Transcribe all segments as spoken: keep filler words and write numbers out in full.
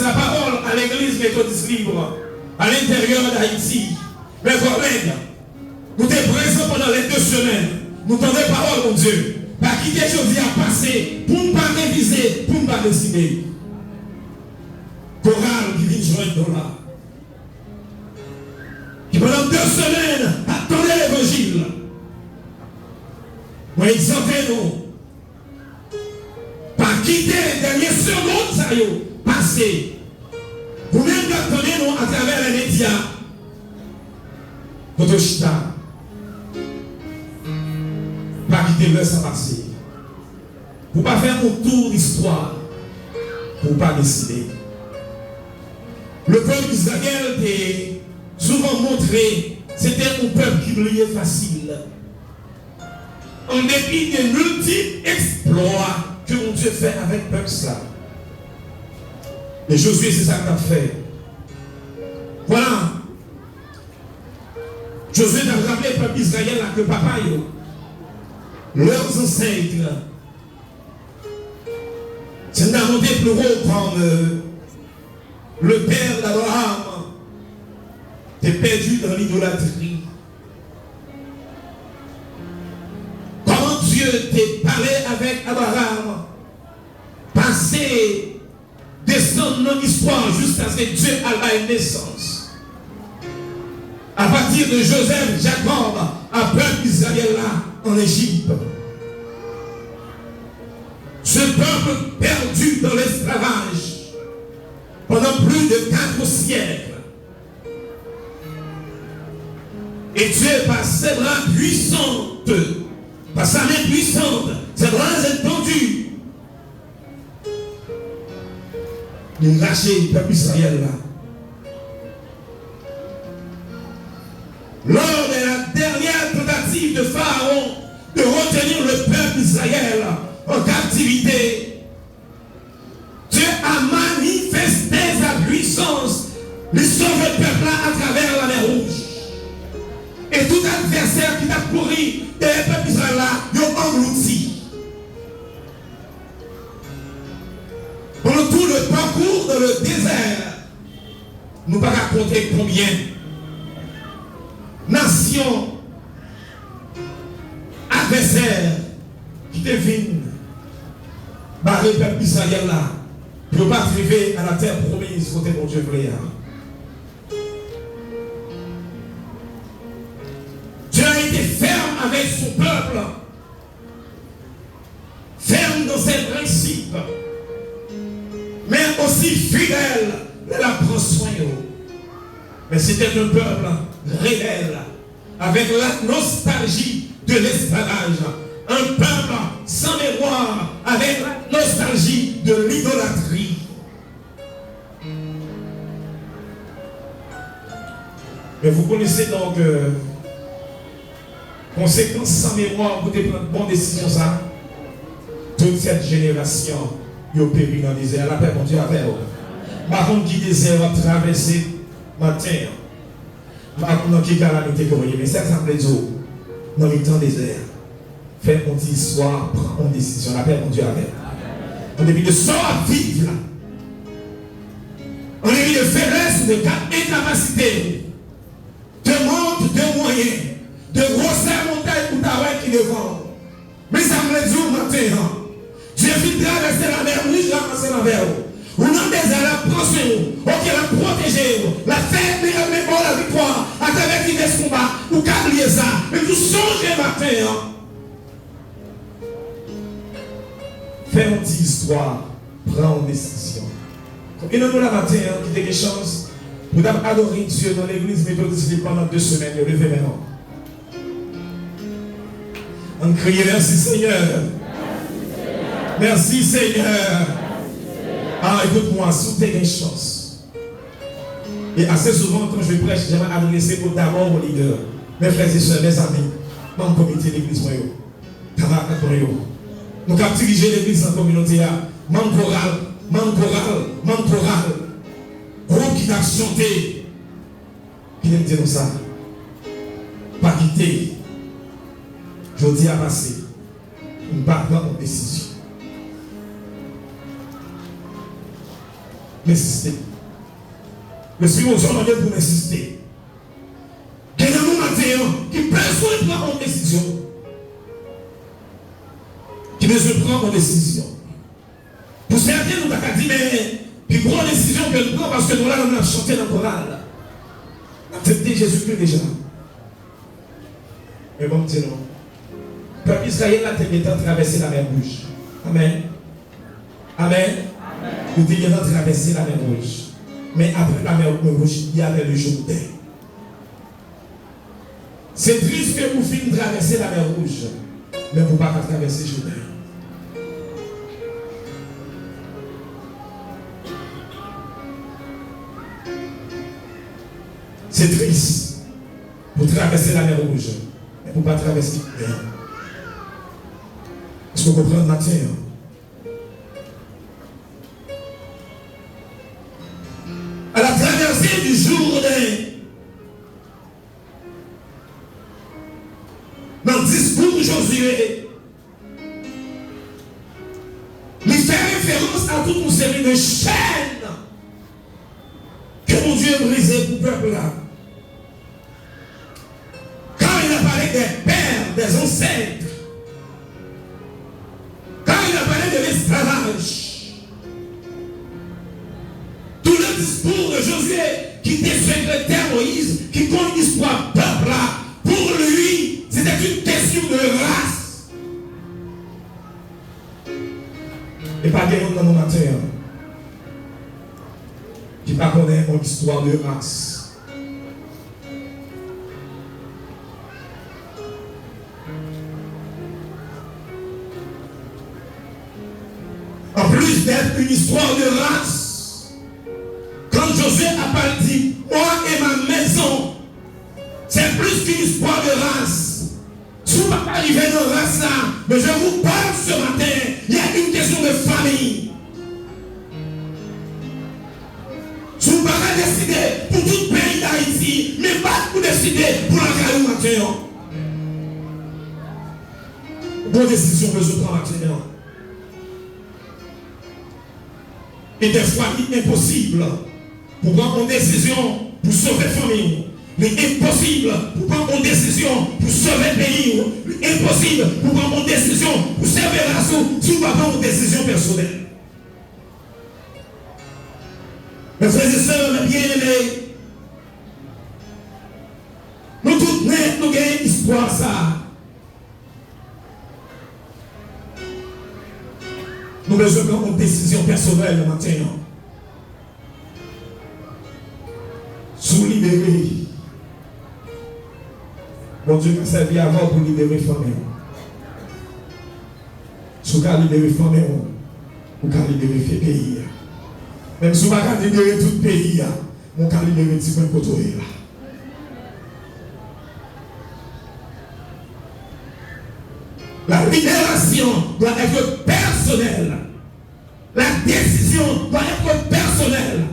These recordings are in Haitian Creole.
la parole à l'Église méthodiste libre à l'intérieur d'Haïti. Mes collègues, nou te prezan pandan lè de semèn. Nou tande pawòl Bondye. Pa kite jodi a pase pou n pa revize, pou n pa deside. Koral ki vin jwenn nou la, ki pandan de semèn ap tande levanjil, mwen egzòte nou, pa kite dènye segonn sa yo pase. Ou menm k ap tande nou atravè lè medya, kote w chita, pa kite lè sa pase. Pou w pa fè yon tou listwa, pou w pa deside. Le pèp Izrayèl te souvan montre se te yon pèp ki bliye fasil. An depi de miltip eksplwa ke Bondye fè avèk pèp sa. E Jozye se sa l t ap fè. Vwala. Jozye t ap raple pèp Izrayèl la ke papa yo, leurs ancêtres, si n ta monte pli wo, kòm, euh, le père d'Abraham te pèdi dans l'idolâtrie. Kòman Dye te pale avèk Abraham, pase, desann nan istwa jiskaske Dye al bay nesans, à partir de Joseph, Jacob, a pèp Izrayèl la an Ejip. Ce peuple perdu dans l'esclavage pendant plus de quatre siècles. Et Dieu, par ses bras puissantes, par sa main puissante, ses bras étendus, li rache pèp Izrayèl la. Lors de la dernière tentative de Pharaon de retenir le peuple d'Israël en captivité, Dieu a manifesté sa puissance, li sove pèp la atravè Lamè Wouj. E tout advèsè ki t ap kouri dèyè pèp Izrayèl la, yo anglouti. Pendant tout le parcours dans le désert, nou pa ka konte konbyen nasyon, advèsè ki te vin bare pèp Izrayèl la pou yo pa t rive a la tè pwomiz kote Bondye vle a. Dieu a été ferme avec son peuple, ferme dans ses principes, mais aussi fidèle lè l ap pran swen yo. Mais c'était un peuple rebelle, avec la nostalgie de l'esclavage, un peuple sans mémoire, avec la nostalgie de l'idolâtrie. Mais vous connaissez donc, euh, konsekans san memwa pou te pran bon desizyon sa. Tout sèt jenerasyon yo peri nan dezè a. Lapè Bondye avè w. M pa konn ki dezè w ap travèse maten an. M pa konn nan ki kalamite ke w ye, men sèl sa m vle di w, nan mitan dezè a, fè yon ti istwa, pran yon desizyon. Lapè Bondye avè w. An depi de sa w ap viv la, an depi de feblès ou de ka-, enkapasite ou, de mant, de mwayen, de gwosè montay ou ta wè ki devan w. Men sa m vle di w maten an, Dye fin travèse Lamè Wouj la ansanm avè w. Ou nan dezè, l ap pran swen w. Oke, l ap pwoteje w. L ap fè men, men ba w laviktwa atravè divès konba. Ou ka bliye sa. Men tou sonje maten an, fè yon ti istwa, pran yon desizyon. Konbyen nan nou la maten an ki te gen chans pou t ap adore Dye nan legliz Metodis Libre pandan de semèn yo? Leve men w. Ann kriye, mèsi Senyè. Mèsi Senyè. Ah, écoute-moi, si w te gen chans. Et assez souvent, quand je prêche, j'aime adresser d'abord aux leaders, mes frères et sœurs, mes amis, manm komite legliz mwen yo, kamarad mwen yo, nou k ap dirije legliz nan kominote a, manm koral, manm koral, manm koral, gwoup ki t ap chante, kite m di nou sa, pa kite jodi a pase pou n pa pran yon desizyon. Ensiste. Lespri Bondye mande pou nou ensiste. Gen nan nou maten an ki bezwen pran yon desizyon. Ki bezwen pran yon desizyon. Pou sèten, nou ta ka di, men pi gwo desizyon ke n pran, paske nou la, nou ap chante nan koral. N aksepte Jezikri deja. Men bon, m di nou, pèp Izrayèl la te gentan travèse Lamè Wouj. Amèn. Amèn. Yo te gentan travèse Lamè Wouj. Men apre Lamè Wouj, y avè le Jouden. Se tris ke ou fin travèse Lamè Wouj, men pou pa ka travèse Jouden. Se tris pou travèse Lamè Wouj, men pou pa travèse Jouden. Èske w konprann maten an? À la traversée du Jourdain, nan diskou Jozye, li fè referans a tout yon seri de chèn ke Bondye brize pou pèp la. Quand il a parlé des pères, des ancêtres, quand il a parlé de l'esclavage, tout le discours de Josué, qui était secrétaire Moïse, qui connaît l'histoire peuple là, pour lui, c'était une question de race. E pa gen youn nan nou maten an ki pa konnen yon istwa de ras. En plus d'être une histoire de race, quand Josué a parlé, dit, moi et ma maison, c'est plus qu'une histoire de race. Si w pa ka rive nan ras la, men je vous parle ce matin, il y a une question de famille. Si w pa ka deside pou tout peyi Dayiti, men bat pou deside pou lakay ou maten an. Bon desizyon bezwen pran maten an. E dèfwa li enposib pou pran yon desizyon pou sove fanmi w. Li enposib pou pran yon desizyon pou sove peyi w. Li enposib pou pran yon desizyon pou sove ras ou si w pa pran yon desizyon pèsonèl. Mes frères et sœurs, mes bien-aimés, nou tout nèt, nou gen istwa sa a. Nou bezwen pran yon desizyon pèsonèl nan maten an. Si w libere, Bondye ka sèvi avè w pou libere fanmi w. Si w ka libere fanmi w, ou ka libere fè peyi a. Menm si w pa ka libere tout peyi a, men w ka libere ti kwen kote w ye la. La libération doit être personnelle. La décision doit être personnelle.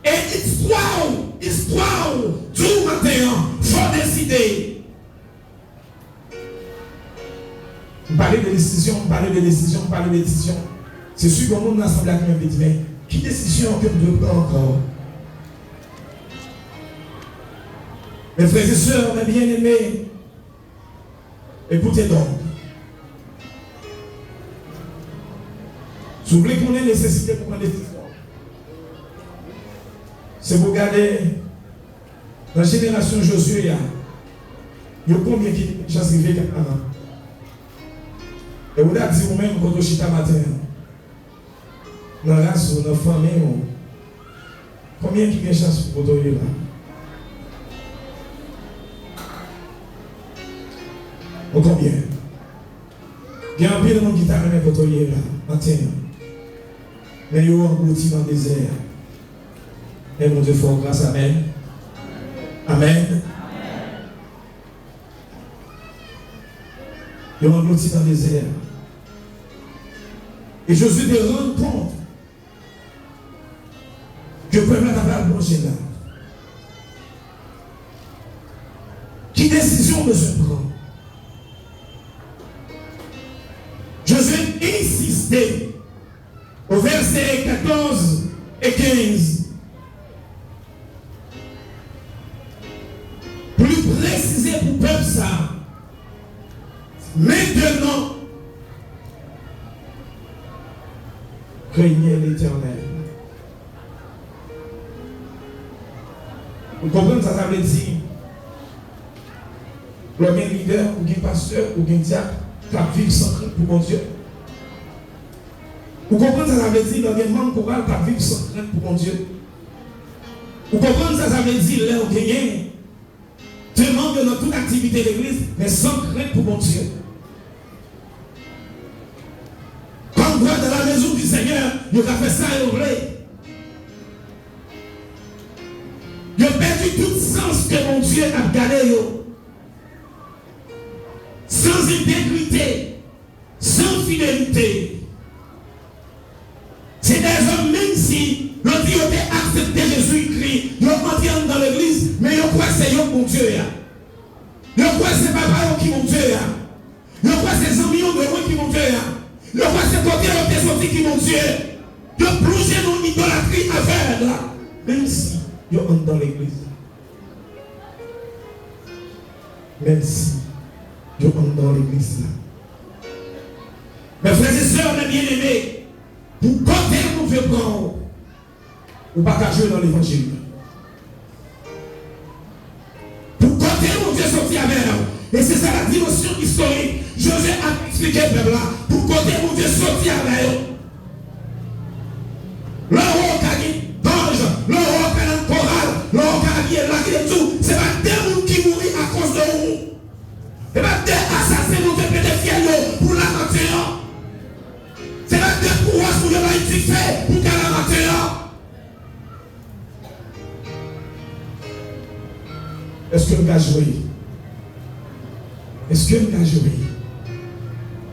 E istwa w, istwa w, di w maten an, fò w deside. M pale de desizyon, m pale de desizyon, m pale de desizyon. Se swivan moun nan sanble ak mwen vit, men ki desizyon ke m dwe pran ankò? Mes frères et sœurs, mes bien-aimés, écoutez donc. Si w vle konnen nesesite pou pran desizyon, se pou gade nan jenerasyon Jozye a, yo konbyen ki te gen chans rive Kanaan? E ou ta di ou menm kote w chita maten an, nan ras ou, nan fanmi w, konbyen ki gen chans pou kote w ye la? Ou konbyen? Gen anpil moun ki ta renmen kote w ye la, maten an. Men yo anglouti nan dezè a. Men Bondye fè w gras, amèn. Amèn. Yo anglouti nan dezè a. E Jozye te rann kont ke pèp la ta pral plonje la. Ki desizyon w bezwen pran? Jozye ensiste o vèsè katòz e kenz. Ou konprann sa sa vle di? Lè w gen lidè, ou gen pastè, ou gen dyak k ap viv san krent pou Bondye. Ou konprann sa sa vle di? Lè w gen manm koral k ap viv san krent pou Bondye. Ou konprann sa sa vle di? Lè w genyen de manm yo nan tout aktivite legliz, men san krent pou Bondye. Comme quoi, dans la maison du Seigneur, yo ka fè sa yo vle. Yo pèdi tout sans ke Bondye ap gade yo. Sans entegrite, sans fidelite. Se dèzòm, menm si yo di yo te aksepte Jezikri, yo antre anndan legliz, men yo kwè se yo k Bondye a. Yo kwè se papa yo ki Bondye a. Yo kwè se zanmi yo de lwen ki Bondye a. Yo kwè se kote yo te soti ki Bondye. Yo plonje nan idolatri avèg la. Menm si yo anndan legliz la. Menm si yo anndan legliz la. Mes frères et sœurs, mes bien-aimés, pou kote Bondye pran w, ou pa ka jwe nan levanjil. Pou kote Bondye soti avè w. E se sa la dimansyon istorik Jozye ap eksplike pèp la. Pou kote Bondye soti avè yo. Lè w ka gen banj, lè w ka nan koral, lè w ka gen lak e tou, se pa de moun ki mouri akoz de ou. Se pa de asasen Bondye pete fyèl yo pou lamaten an. Se pa de kouwòs Bondye bay dife pou ka lamaten an. Èske m ka jwe? Èske m ka jwe?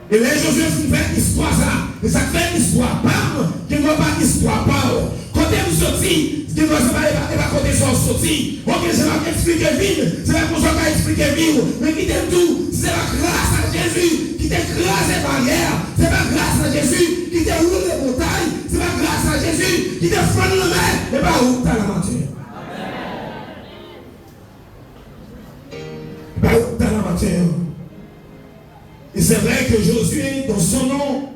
E lè Jozye fin fè istwa sa, e sa k fè istwa pa m, gen dwa pa istwa pa w. Kote m soti, gen dwa se pa, e pa, e pa kote sa w soti. Oke, se pa eksplike vi m, se pa konsa w ka eksplike vi w. Men kite m di w, se pa gras a Jezi ki te kraze baryè, se pa gras a Jezi ki te woule montay, se pa gras a Jezi ki te fann lanmè, e pa ou k ta la maten. Ba yo talè maten an. Et c'est vrai que Josué, dans son nom,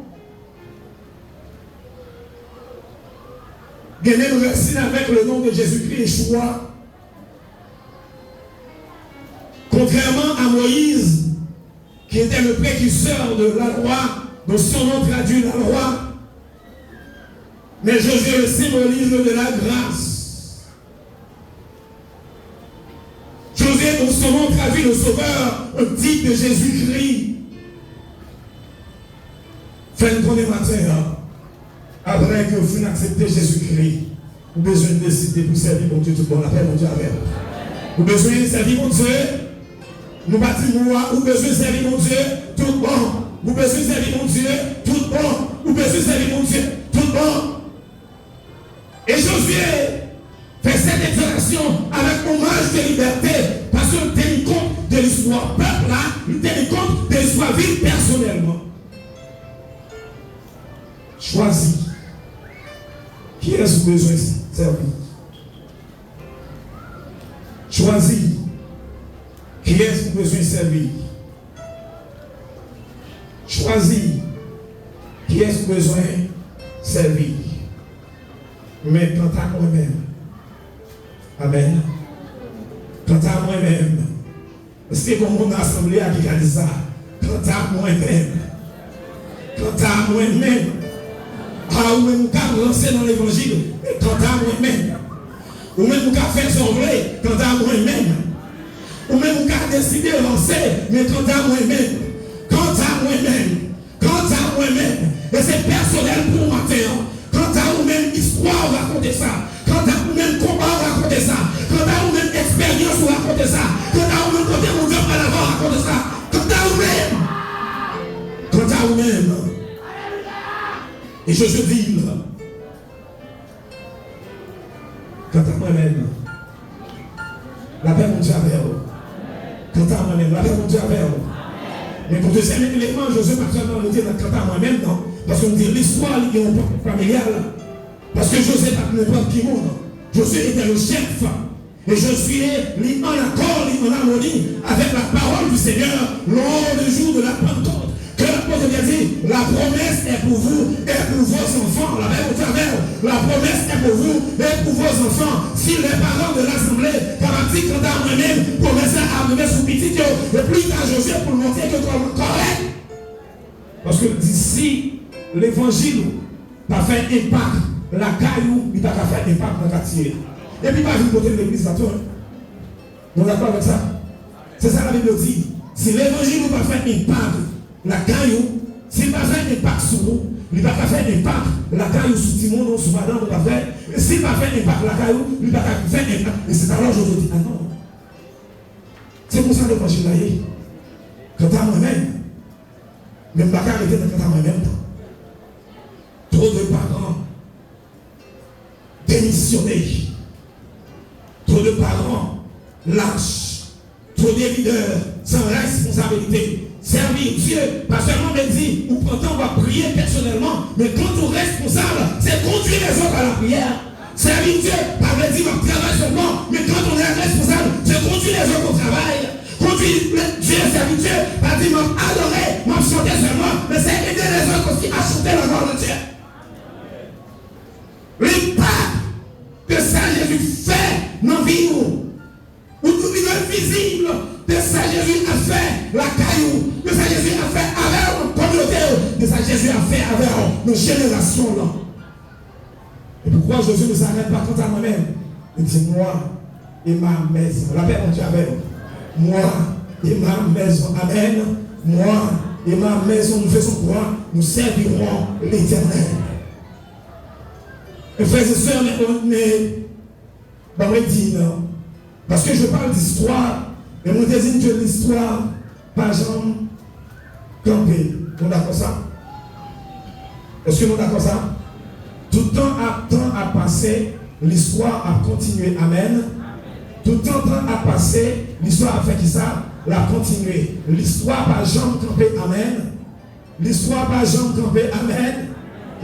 gen menm rasine avec le nom de Jésus-Christ, Yeshua. Contrairement à Moïse, qui était le précurseur de la loi, dont son nom traduit la loi, mais Josué le symbolisme de la grâce. Josué, dont son nom traduit le Sauveur, un type de Jésus-Christ. Fè n konnen maten an, apre ke w fin aksepte Jezikri, ou bezwen deside pou sèvi Bondye tout bon. Lapè Bondye avè w. Ou bezwen sèvi Bondye. Nou pa di mo a, ou bezwen sèvi Bondye tout bon. Ou bezwen sèvi Bondye tout bon. Ou bezwen sèvi Bondye tout bon. E Jozye fè sèt egzòtasyon avèk omaj de libète, paske l teni kont de listwa pèp la, li teni kont de listwa vi l pèsonèlman. Chwazi kiyès ou bezwen sèvi. Chwazi kiyès ou bezwen sèvi. Chwazi kiyès ou bezwen sèvi. Men kanta mwen menm. Amèn. Kanta mwen menm. Èske gon moun nan asanble a ki ka di sa? Kanta mwen menm. Kanta mwen menm. A, ou menm ou ka ranse nan levanjil, men kanta mwen menm. Ou menm ou ka fè sa w vle, kanta mwen menm. Ou menm ou ka deside ranse, men kanta mwen menm. Kanta mwen menm. Kanta mwen menm, e se pèsonèl pou w maten an. Kanta ou menm, istwa w rakonte sa. Kanta ou menm, konba w rakonte sa. Kanta ou menm, eksperyans ou rakonte sa. Kanta ou menm, kote Bondye pral avè w rakonte sa. Kanta ou menm. Kanta ou menm. E Jozye di l, Kanta mwen menm, lapè Bondye avè w. Kanta mwen menm, lapè Bondye avè w. Men pou dezyèm eleman, Jozye pa sèlman rete nan kanta mwen menm, non. Paske m di listwa li gen yon pòt familyal. Paske Jozye pa t nenpòt ki moun. Jozye te le chèf. Et Josué, li an akò, li an amoni avec la parole du Seigneur lors du jour de la Pentecôte. Que la Bondye di, la promesse est pour vous et pour vos enfants. Lapè Bondye avè w. La promesse est pour vous et pour vos enfants. Si les parents de l'assemblée kapab di, kanta mwen menm, pwomès la ap rive sou pitit yo, e pli ta Jozye pou l montre ke kòman kòrèk. Paske l di, si levanjil ou pa fè enpak lakay ou, li pa ka fè enpak nan katye a. Epi pa vin pote l legliz la tou, en. Nou dakò avèk sa? Se sa Labib yo di. Si levanjil ou pa fè enpak lakay ou, si l pa fè enpak sou ou, li pa ka fè enpak lakay ou, sou timoun ou, sou madanm ou, pa vre? E si l pa fè enpak lakay ou, li pa ka fè enpak. E se sa lè Jozye di, a non. Se konsa levanjil la ye. Kanta mwen menm, men m pa ka rete nan kanta mwen menm. Trop de parents démissionner. Trop de parents lâches. Trop de leaders sans responsabilité. Servir Dieu, pa sèlman vle di ou pran tan w ap priye pèsonèlman, men kan ou responsab, se kondui lezòt a lapriyè. Servir Dieu pa vle di w ap travay sèlman, men kan ou responsab, se kondui lezòt o travay. Kondui Dieu, servir Dieu, pa di m ap adore, m ap chante sèlman, men se ede lezòt osi a chante la gloire de Dieu. Lenpak de sa Jezi fè nan vi w. Ou dwe vizib de sa Jezi ap fè lakay ou, de sa Jezi ap fè avè w nan kominote w, de sa Jezi ap fè avè w nan jenerasyon w lan. Et pourquoi Jésus ne s'arrête pas quant à moi-même? Il dit, moi et ma maison. Lapè Bondye avè w. Moi et ma maison. Amen. Moi et ma maison, nous faisons quoi? Nous servirons l'Éternel. Mes frères et sœurs, mes, mes, ban mwen di non. Paske je parle d'histoire, e mwen te di n ke listwa pa janm kanpe. Nou dakò sa? Èske nou dakò sa? Tout tan ap, tan ap pase, listwa ap kontinye. Amèn. Tout tan tan ap pase, listwa ap fè kisa? L ap kontinye. Listwa pa janm kanpe. Amèn. Listwa pa janm kanpe, amèn.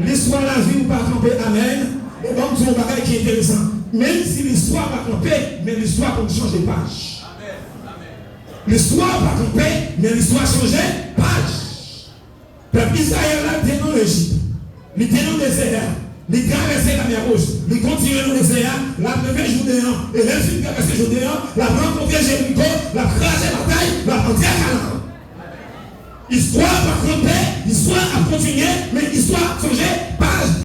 Listwa lavi w pa kanpe, amèn. E ban m di w yon bagay ki enteresan. Menm si listwa pa kanpe, men listwa konn chanje paj. Listwa pa kanpe, men listwa chanje paj. Pèp Izrayèl la te nan Lejip. Li te nan dezè a. Li travèse Lamè Wouj. Li kontinye nan dezè a. L ap rive Jouden an. E lè l fin travèse Jouden an, l ap rankontre Jeriko. L ap kraze batay. L ap antre Kanan. Istwa pa kanpe, istwa ap kontinye, men istwa ap chanje paj.